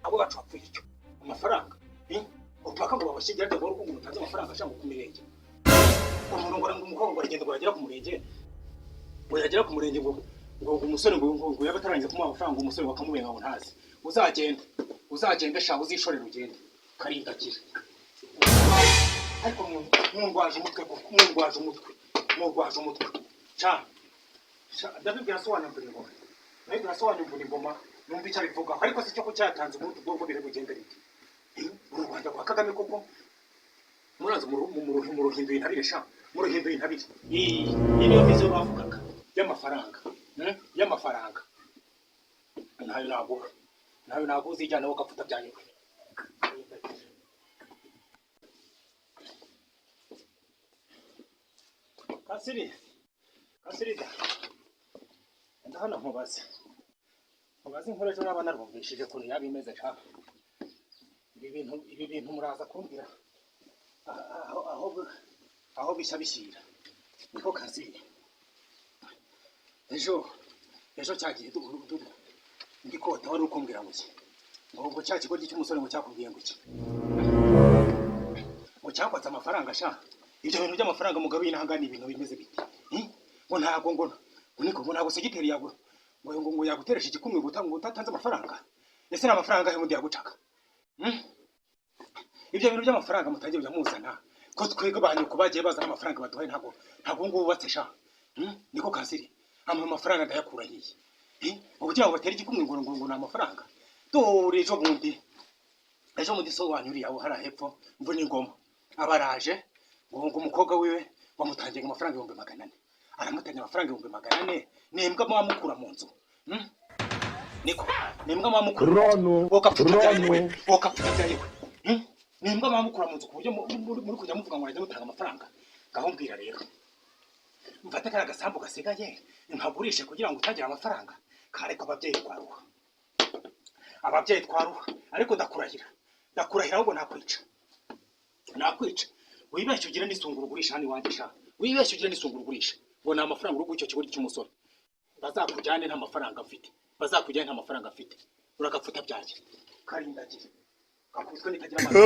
Abo bacu bapfuye icyo amafaranga, eh? Upaka ngo babashyingire, ariko ngo umuntu utanze amafaranga ashaka ku mirenge, umuntu ngo umukobwa ngo aragenda, ngo yagera ku murenge, ngo yagera ku murenge, ngo umusore ngo yaba atarangiza kumuha amafaranga, umusore bakamubenga ngo ntazi. Uzagenda, uzagende sha, uzishorere ugende karindagira. Ariko mundwaje umutwe koko, mundwaje umutwe, mundwaje umutwe. Ca sha, ndabibwira so wanyumvira ingoma, ndabibwira so wanyumvira ingoma, numva icyo abivugaho. Ariko si cyo ko cyatanze ubundi bwoko biri bugende bite? Eh, uru Rwanda rwa Kagame koko, muraza muruhinduye intabire sha, muruhinduye intabire. Iyi niyo vision bavugaga y'amafaranga, Y'amafaranga ntayo naguha, ntayo naguha, uzijyana wowe ugapfuta byanyu. Kasiri, Kasirida, enda hano nkubaze, nkubaze inkuru ejo naba narumvishije ukuntu yaba imeze sha. Ibi bintu muraza kumbwira aho bishya bishyira. Niko Kasiri, ejo cyagiye ndi kota, wari ukumbwira ngo iki? Ngo cya kigo cy'umusore ngo cyakubwiye ngo iki? Ngo cyakwatse amafaranga sha. Ibyo bintu by'amafaranga mugaruye intanga ni ibintu bimeze bite? Eh? Ngo ntago ngo niko ngo ntago segiteri yago ngo yaguteresha igikumwe ngo utatanze amafaranga. Ese ni amafaranga he ubundi yagucaga? Hmm? Ibyo bintu by'amafaranga mutangiye kujya muzana, ko twebwe ba nyoko bagiye bazana amafaranga baduhaye, ntago ubu ngubu bubatse sha. Hmm? Niko Kasiri, ampa amafaranga ndayakura hiye? Eh? Ngo kugira ngo batere igikumwe ngo ni amafaranga. Dore ejo bundi so wanyu uriya hariya hepfo mvuna ingoma abaraje ngo umukobwa wiwe bamutangiye amafaranga 400,000, aramutangira amafaranga 400,000. Nimbwa mwamukura mu nzu, Niko nimbwa mwamukura mu nzu. Rono, Wokapfuta byayiwe. Rono. Wokapfuta byayiwe. Nimbwa mwamukura mu nzu ku buryo muri kujya muvuga ngo arajya mutanga amafaranga. Ngaho mbwira rero, mfate kariya gasambu gasigaye nkagurishe kugira ngo utagira amafaranga kareko. Ababyeyi twaruha, ababyeyi twaruha. Ariko ndakurahira, ndakurahira, ahubwo nakwica, nakwica. Wibeshye ugire n'isunguru ugurisha hano iwanjye sha, wibeshye ugire n'isunguru ugurisha ngo ni amafaranga uri icyo kigo cy'umusore. Bazakujyane nta mafaranga mfite, bazakujyane nta mafaranga mfite. Uragapfuta byanjye karindagira kakubiswe n'itagira amazi.